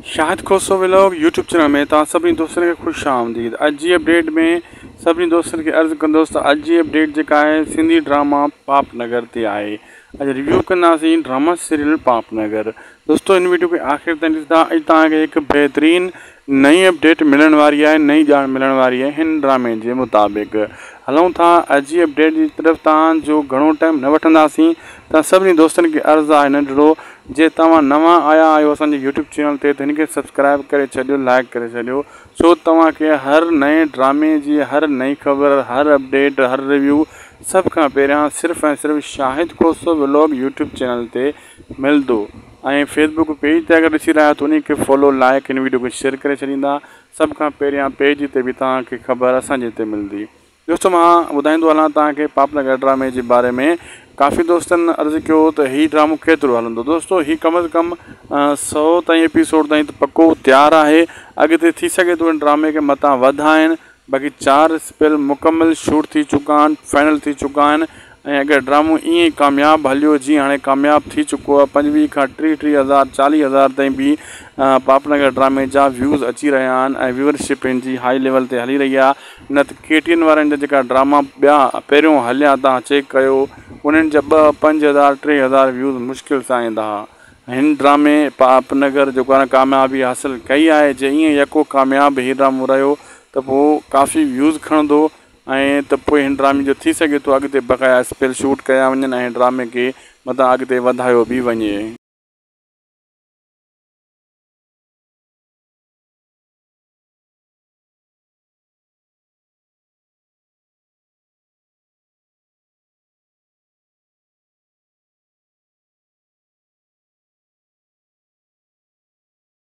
Shahid Khoso vlog YouTube channel ۾ توهان سڀني دوستن کي خوش آمديد. اڄ جي اپڊيٽ ۾ سڀني دوستن کي عرض ڪندس ته اڄ جي اپڊيٽ جيڪا آهي سنڌي ڊراما پاپ نگر تي آهي. اڄ ريويو ڪنداسين ڊراما سيريل پاپ نگر. دوستو هن ويڊيو کي آخر تائين ڏسندا اڄ توهان کي هڪ بهترين نئين اپڊيٽ ملڻ واري آهي نئين ڄاڻ ملڻ واري آهي هن ڊرامي جي مطابق هلون ٿا اڄ جي اپڊيٽ جي طرف توهان جو گهڻو ٽائيم نه وٺنداسين توهان سڀني دوستن کي عرض آهي ننڍڙو جي توهان نوان آيا آهيو اسان جي يوٽيوب چينل تي ته هن کي سبسڪرائب ڪري ڇڏيو لائڪ ڪري ڇڏيو ڇو توهان کي هر نئين ڊرامي جي هر نئين خبر هر اپڊيٽ هر ريويو سڀ کان پهريان صرف ۽ صرف Shahid Khoso vlog YouTube channel تي ملندو ۽ فيس بڪ پيج تي اگر ڏسي رهيا آهيو ته انهي کي فالو لائڪ هن ويڊيو کي شيئر ڪري ڇڏيندا سڀ کان پهريان پيج تي به توهان کي خبر اسان جي هتي ملندي دوستو مان ٻڌائيندو هلان توهان کي پاپ نگر ڊرامي جي باري ۾ ڪافي دوستن عرض ڪيو ته هي ڊرامو ڪيترو هلندو دوستو هي ڪم از ڪم سو تائين ايپيسوڊ تائين ته پڪو تيار آهي اڳتي ٿي سگهي ٿو هن ڊرامي کي متان وڌائن باقي چار اسپيل مڪمل شوٽ ٿي چڪا آهن فائنل ٿي چڪا آهن ۽ اگر ڊرامو ائين ئي ڪامياب هليو جيئن هاڻي ڪامياب ٿي چڪو آهي پنجويهه کان ٽيهه ٽيهه هزار چاليهه هزار تائين به پاپ نگر ڊرامي جا ويوز اچي رهيا آهن ۽ ويورشپ ان جي هائي ليول تي هلي رهي آهي نه ته ڪي ٽي اين وارن جا جيڪا ڊراما ٻيا پهريون هليا تان چيڪ ڪيو انهن جا ٻه پنج هزار ٽي هزار ويوز مشڪل سان ايندا ها هن ڊرامي پاپ نگر جيڪو آهي ڪاميابي حاصل ڪئي آهي جي ائين يڪو ڪامياب هي ڊرامو رهيو ته پوء ڪافي ويوز کڻندو ۽ ته پوء هن ڊرامي جو ٿي سگهي ٿو اڳتي بقايا اسپيل شوٽ ڪيا وڃن ۽ ڊرامي کي متان اڳتي وڌايو به وڃي.